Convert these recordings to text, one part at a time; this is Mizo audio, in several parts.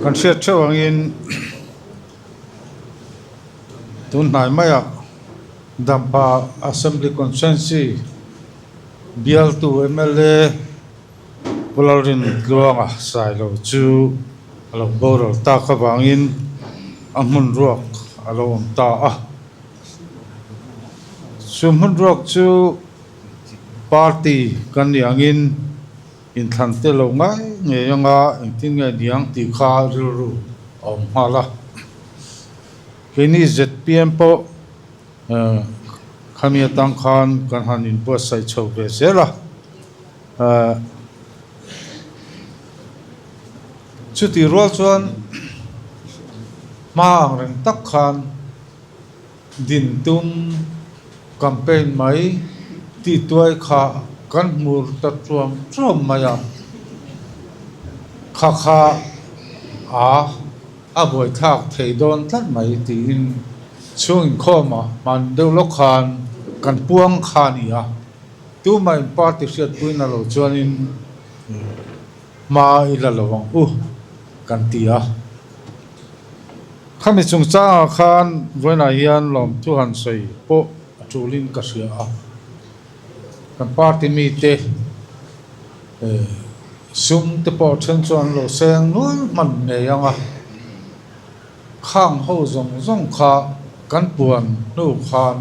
Kan hriat theuh angin tun hnai maiah Dampa Assembly Constituency bialtu mla Pu Lalrin Tluanga Sailo chu a lo boral tak avangin a hmun ruak a lo awm ta a. Chu hmun ruak chu party kan nih angin inthlan te lo ngai ngei anga engtin nge niang tih kha rilru a awm nghal a. Keini zpm pawh khami atang khan kan han inbuatsaih chho ve zel a. Chutih rual chuan hma ang reng tak khan din tum campaign mai tih tuai kha kan hmur ta tuam tuam mai a, kha kha a a buaithlak thei dawn tlat mai tiin chhung inkhawmah hman deuh lawk khan kan puang kha a ni a. Tumah in party hriatpuina lo chuanin hma i la lo ang u kan ti a. Khami chungchangah khan vawiinah hian lawmthu han sawi pawh a tulin ka hria a. Kan party mite sum te pawh then chuan an lo seng nual hman ngei ang a. Khang ho zawng zawng kha kan puan hnu khan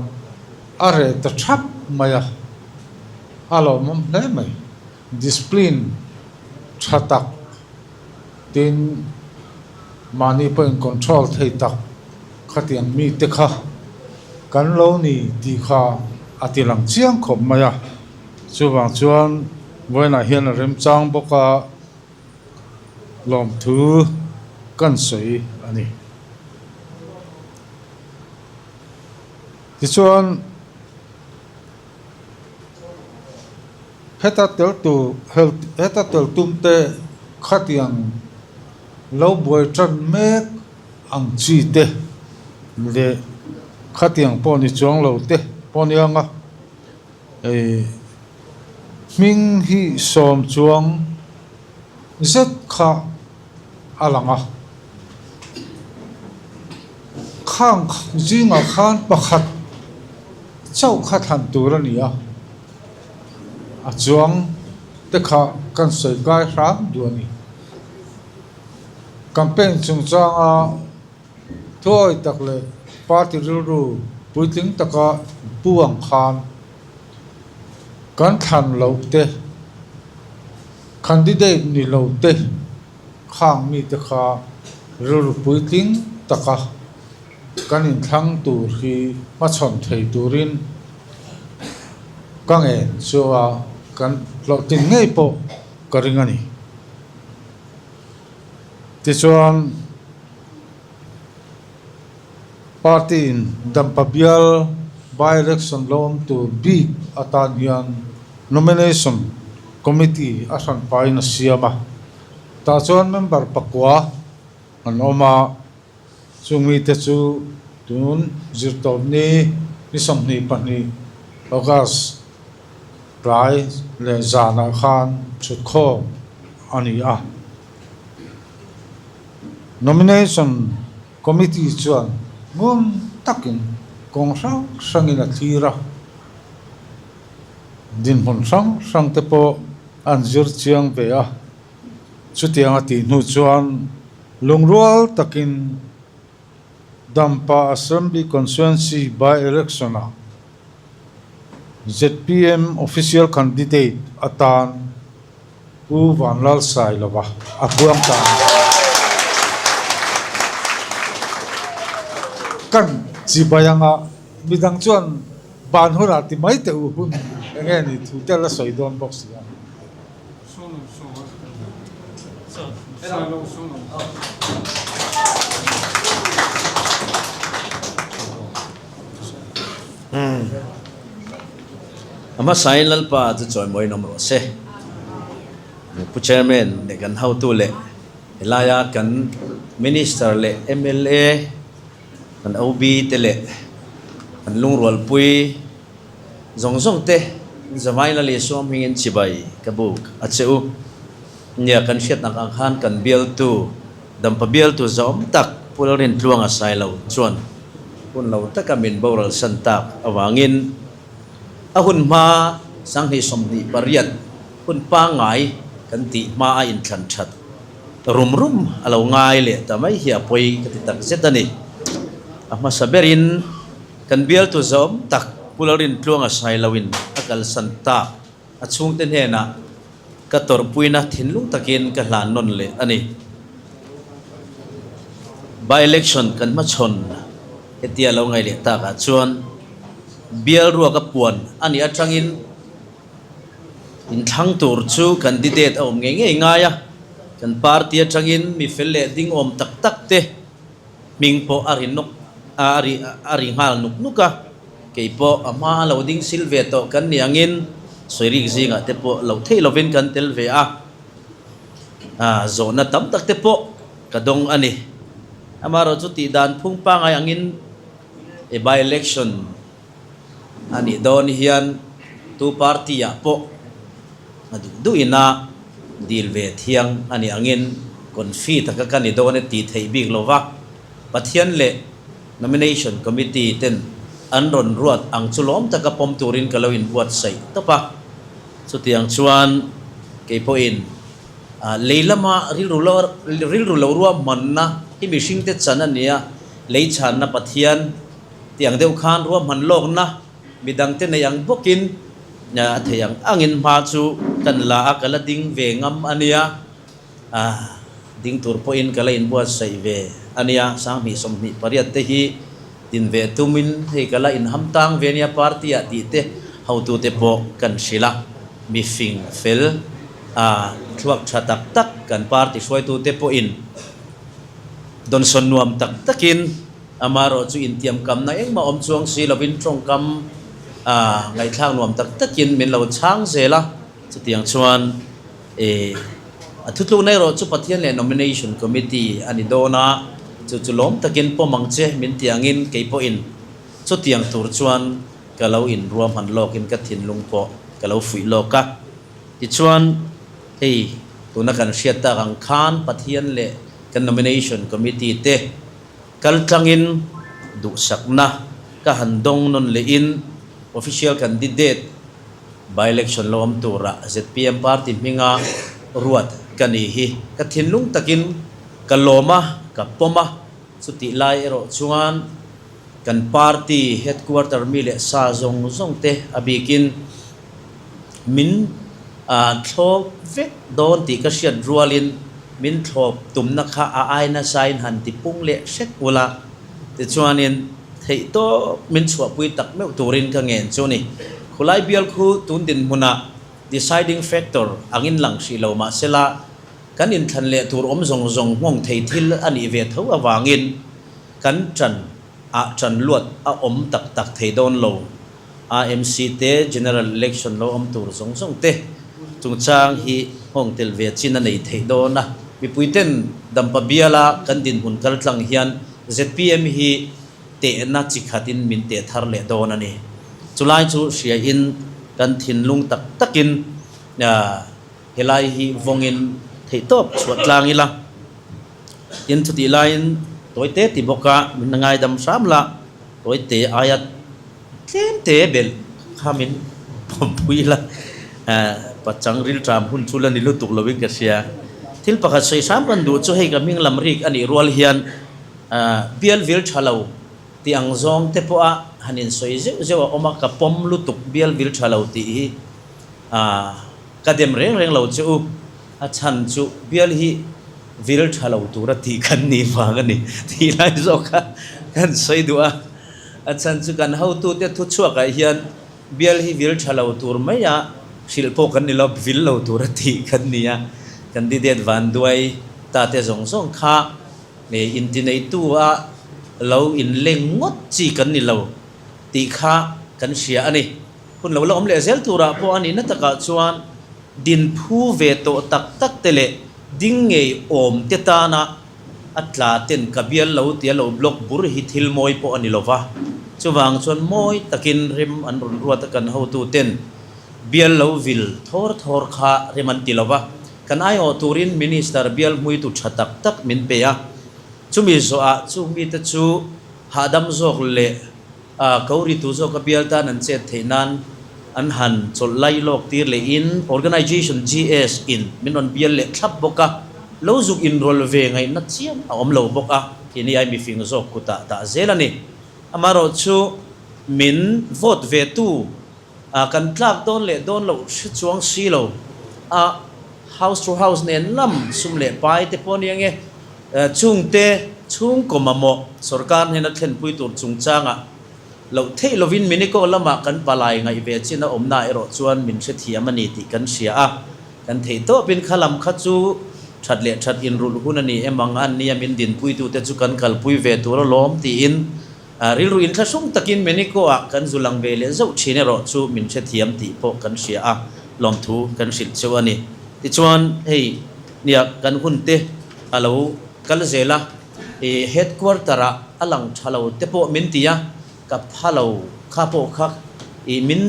a reh ta thap mai a, a lawmawm hle mai. Discipline tha tak tin mahni pawhin control thei tak khatiang mite kha kan lo ni tih kha a ti lang chiang khawp mai a. Chuvang chuan vawiinah hian a remchang bawk a. Lawmthu kan sawi a ni. Tichuan, heta tel tur heta tel tum te khatiang lo buai tan mek ang chi te leh khatiang pawh ni chuang lo te pawh nia nga hei Hming hi sawm chuang zet kha a lang a, khang zingah khan pakhat chauh kha thlan tur a ni a, a chuang te kha kan sawi kai hram duh a ni. Campaign chungchanga thuawi tak leh party rilru puitling taka pu ang khan Kan thlan loh te, candidate ni lo te khang mite kha rilru puitling taka kan inthlang tur hi hmachhawn thei turin ka ngen chu a kan hlawhtlin ngei pawh ka ring a ni. Tichuan. Party in Dampa bial by-election lo awm tur bik atan hian Nomination Committee a hran pahin a siam a. Tah chuan member pakua an awm a, chung mite chu tun zirtawpni ni 22 August tlai leh zanah khan thutkhawm a ni a. Nomination Committee chuan ngun takin kawng hrang hrangin a thlir a, dinhmun hrang hrang te pawh an zir chiang ve a. Chutiang a tih hnu chuan lungrual takin Dampa Assembly Constituency by-election-ah zpm official candidate atan Pu Vanlalsailova a puang ta a ni. Kan chibai anga midang chuan ban hunah ti mai teh u hun eng nge ni thu tel a sawi dawn bawk si a. A hmasain Lalpa chu chawimawiin awm rawh se. Pu Chairman leh kan hotu leh helaia kan Minister leh mla kan OB te leh kan lungrualpui zawng zawng te Zavai Lalisua hmingin chibai ka buk a che u. Nia kan hriatnak ang khan kan bialtu. Dampa bialtu zawm tak Pu Lalrintluanga Sailo chuan hun lo taka min boral san tak avangin a hun hma 2028 hun pangngai kan tih hma a inthlan that rum rum a lo ngai leh ta mai hi a pawi ka ti tak zet a ni. A hmasa berin kan bialtu zawm tak Pu Lalrintluanga Sailoin a kalsan tak a chhungte hnenah ka tawrhpuina thinlung takin ka hlan nawn leh a ni. By-election kan hmachhawn hetia lo ngaih leh takah chuan bial ruak a puan a nih atangin inthlang tur chu candidate a awm ngei ngei ngai a, kan party atangin mi fel leh ding awm tak tak te Hming pawh a ri nawk a ri a ri nghal nuk nuk a, kei pawh a hma lo ding sil ve tawh kan ni angin sawirik zingah te pawh loh theih lovin kan tel ve a, a zawhna tam tak te pawh ka dawng a ni. Amaherawh chu tih dan phung pangai angin e by election a nih dawn hian tu party ah pawh a duh duh ina dil ve thiang a nih angin confi taka ka ni dawn e tih theih bik lo va, Pathian leh Nomination Committee ten an rawn ruat ang chu lawm taka pawm turin ka lo inbuatsaih tawp a. Chutiang chuan kei pawhin lei lama rilru lo rilru lo ruahmanna hi mihringte chan a nia, lei chhanna Pathian Tiang deuh khan ruahman lawkna midangte nei ang bawkin a thei ang angin hma chu kan la a, ka la ding ve ngam a nia. Ding tur pawhin ka la inbuatsaih ve a nia. 2028 te hi din ve tumin hei ka la inham tang ve nia party ah tih te hotute pawh kan hrilh a. Mi fing fel thluak tha tak tak kan party hruaitute pawhin dawnsawn nuam tak takin Amaherawh chu intiamkamna engmah awm chuang si lovin tawngkam ngaihthlak nuam tak takin min lo chhang zel a, chutiang chuan a thutlukna erawh chu Pathian leh Nomination Committee a ni dawn a, chu chu lawm takin pawm ang che min ti angin kei pawhin chutiang tur chuan ka lo inruahman lawkin ka thinlung pawh ka lo fuih lawk a. Tichuan hei tuna kan hriat tak ang khan Pathian leh kan Nomination Committee te Kaltlangin duhsakna ka han dawng nawn lehin official candidate by-election lo awm tura zpm party hminga ruat ka ni hi ka thinlung takin ka lawm a, ka pawm a, chutih lai erawh chuan kan party headquarter mi leh sa zawng zawng te a bikin min thlawp vek dawn tih ka hriat rualin min thlawp tumna kha a ai nasain han ti pung leh hrek ula, tichuanin theihtawp min chhuahpui tak meuh turin ka ngen chu ni. Khulai bial khu tun dinhmunah deciding factor angin lang hrih lo mahsela kan inthlan leh tur awm zawng zawng nghawng thei thil a nih ve tho avangin kan ṭan ah ṭan luat a awm tak tak thei dawn lo. AMC te General Election lo awm tur zawng zawng te chungchang hi nghawng tel ve chin a nei theih dawn a. Mipui ten Dampa biala kan dinhmun kal tlang hian zpm hi tehna chi khatin min teh thar leh dawn a ni. Chulai chu hriain kan thinlung tak takin helai hi vawngin theihtawp chhuah tlang ila. Tin chutih laiin tawite ti bawka min ngaidam hram la tawite aia Tlem te belh kha min pawmpui la, pachang rilṭam hun chu la ni lutuk lovin ka hria. Thil pakhat sawi hram kan duh chu hei ka hming lam rik a nih rual hian bial vil ṭha lo tih ang zawng te pawha han insawi zeuh zeuh a awm a, ka pawm lutuk bial vil ṭha lo tih hi ka dem reng reng lo che u, a chhan chu bial hi vil ṭha lo tura tih kan nih vang a ni tih lai zawk kha kan sawi duh a. A chhan chu kan hotute thuchhuakah hian bial hi vil tha lo tur maia hrilh pawh kan ni lo, vil lo tur a tih kan ni a. Candidate vanduai ta te zawng zawng kha intineitu a lo inleng ngawt chi kan ni lo tih kha kan hria a ni. Hun lo la awm leh zel turah pawh a nihna takah chuan din phu ve tawh tak tak te leh ding ngei awm te tana A tla ten ka bial lo tia lo block bur hi thil mawi pawh a ni lova, chuvang chuan mawi takin rem an rawn ruat a kan hotu ten bial lo vil thawr thawr kha rem an ti lova. Kan aiawh turin Minister bial hmuitu tha tak tak min pe a, chumi zawhah chung mite chu hahdam zawk leh ko ritu zawka bial tan an chet theih nan an han chawlh lai lawk tir lehin Organization GS in min rawn bial leh thlap bawk a, lo zuk inrawlh ve ngaihna chiam a awm lo bawk a, keini ai mifing zawk kutah dah zel a ni. Amaherawhchu min vote ve tu A kan tlak dawn leh dawn loh hre chuang si lo a, house to house nen lam sum leh pai te pawh nia nge, chungte chhungkaw mamawh sorkar hnena thlenpui tur chungchangah loh theih lovin Miniko lamah kan palai ngaih ve chin a awmna erawh chuan min hrethiam a ni tih kan hria a, kan theih tawpin kha lam kha chu that leh that inrulh hun a ni em ang a nia min dinpuitute chu kan kalpui ve tur alawm tiin Rilru inthlahrung takin Meniko-ah kan zu lang ve leh zauh thin erawh chu min hrethiam tih pawh kan hria a, lawmthu kan hrilh cheu a ni. Tichuan, hei nia kan hun te a lo kal zel a, i headquarter-ah a lang tha lo te pawh min ti a, ka pha lo kha pawh kha i min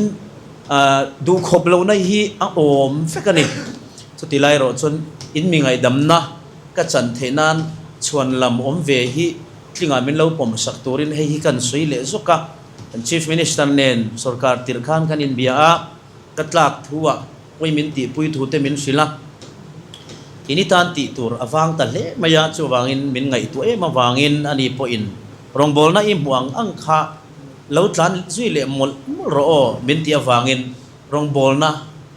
duhkhawp lohna hi a awm vek a ni. Chuti lai erawh chuan in mi ngaihdamna ka chan theih nan chhuan lam awm ve hi Tlingah min lo pawm sak turin hei hi kan sawi leh zawk a, kan Chief Minister nen sorkar tirh khan kan inbia a, ka tlak thu ah pawi min tihpui thu te min hrilh a, ini tan tih tur a vang ta hle mai a, chuvangin min ngaihtuah em avangin ani pawhin rawngbawlna i hmuh ang ang kha lo tlan zui leh mawlh mawlh rawh aw min tih avangin Rawngbawlna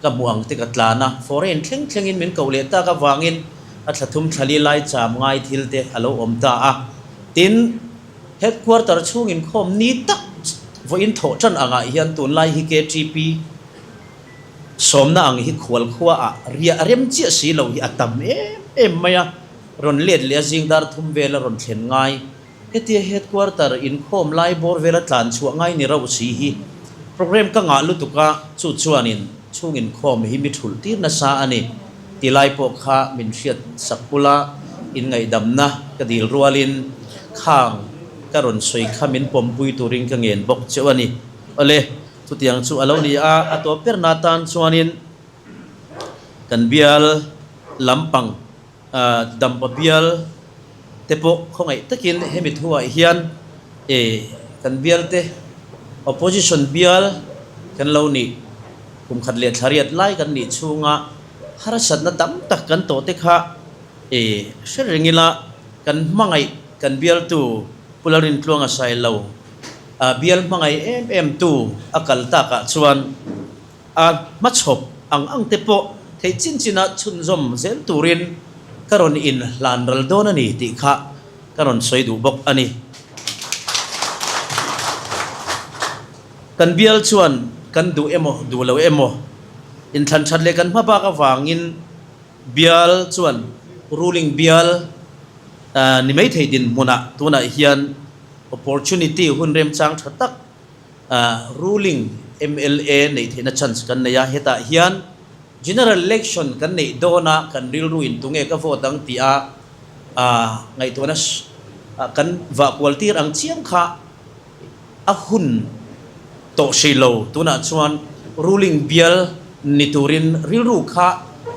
ka hmuh ang te ka tlan a, foreign thleng thlengin min koh leh tak avangin a thla thum thla li lai cham ngai thil te a lo awm ta a. Tin, headquarter chhung inkhawm ni tak vawiin thawh tan angah hian tunlai hi KTP sawmna ang hi khual khua ah riah rem chiah si lo hi a tam em em mai a, rawn let leh a zingdar thum vel a rawn thlen ngai. Hetia headquarter inkhawm lai bawr vela tlan chhuah ngai ni rauh si hi program ka ngah lutuk a, chu chuanin chhung inkhawm hi mi thulh tir nasa a ni ti lai pawh kha min hriat sak ula, inngaihdamna ka dil rualin khang ka rawn sawi kha min pawmpui turin ka ngen bawk cheu a ni. Awle, chutiang chu a lo ni a, a tawp berna tan chuanin kan bial lampang Dampa bial te pawh khawngaih takin hemi thuah hian kan bial te opposition bial kan lo nih kum khat leh thla riat lai kan nih chhunga harsatna tam tak kan tawh te kha hre reng ila kan hmangaih kan bialtu Pu Lalrintluanga Sailo bial hmangaih em em tu a kal takah chuan A hmachhawp ang ang te pawh theih chin china chhunzawm zel turin ka rawn in hlan ral dawn a ni tih kha ka rawn sawi duh bawk a ni. Kan bial chuan kan duh emaw duh lo emaw inthlan that leh kan hma bak avangin bial chuan ruling bial ni mai thei dinhmunah tunah hian opportunity hun remchang tha tak Ruling mla neih theihna chance kan nei a, hetah hian General Election kan neih dawna kan rilru in tunge ka vote ang tih a ngaihtuahna kan vah kual tir ang chiam kha a hun tawh hrih lo. Tunah chuan ruling bial ni turin rilru kha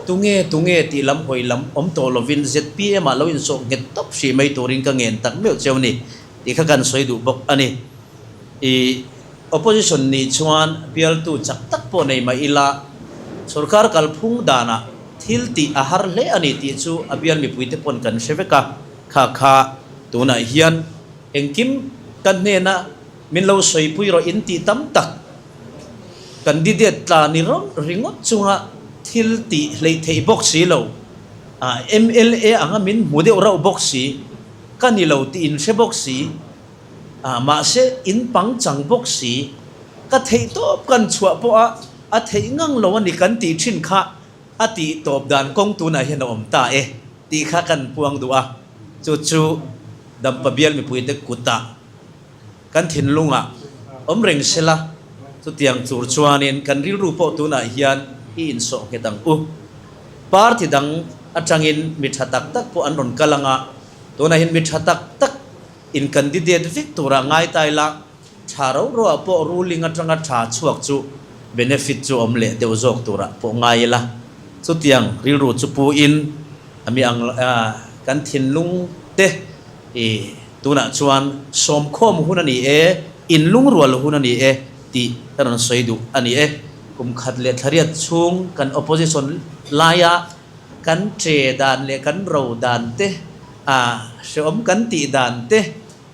tunge tunge tih lam hawi lam awm tawh lovin zpm ah lo insawh nghet tawp hrih mai turin ka ngen tak meuh cheu ni tih kha kan sawi duh bawk a ni. I opposition nih chuan bialtu chak tak pawh nei mah ila, sorkar kalphung danah thil tih a har hle a ni tih chu a bial mipuite pawn kan hre vek a, kha kha tunah hian engkim ka hnena min lo sawipui rawh in tih tam tak candidate tla ni rawng ringawt chunga thil tih hleih theih bawk si lo, mla anga min hmu deuh rauh bawk si, ka ni lo tih in hre bawk si. A, mahse in pang chang bawk si, ka theih tawp kan chhuah pawh a, a theih ngang lo a ni kan tih thin kha a tih tawp dan kawng tunah hian a awm ta e tih kha kan puang duh a, chu chu Dampa bial mipuite kutah kan thinlungah awm reng sela, chutiang tur chuanin kan rilru pawh tunah hian i insawh nghet ang u. Party dang atangin mi tha tak tak pawh an rawn kal anga, tunah hian mi tha tak tak In candidate vek tura ngai ta ila, tha ro ro ah pawh ruling atanga tha chhuak chu benefit chu awm leh deuh zawk turah pawh ngai ila. Chutiang rilru chu pu in a mi ang kan thinlung te i tunah chuan sawmkhawm hun a ni e, inlungrual hun a ni e tih ka rawn sawi duh a ni e. Kum khat leh thlariat chhung kan opposition laia kan che dan leh kan ro dan te, a hreawm kan tih dan te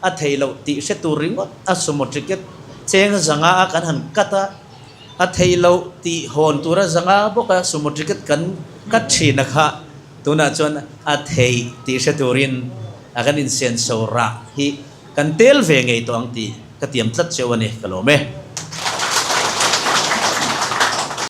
a theih loh tih hre tur ringawt a sumo ticket cheng zanga a kan han cut a, a theih loh tih hawn tura zanga bawk a sumo ticket kan cut thin a kha tunah chuan a theih tih hre turin a kan insenso rah hi kan tel ve ngei tawh ang tih ka tiam tlat cheu a ni ka lawm e.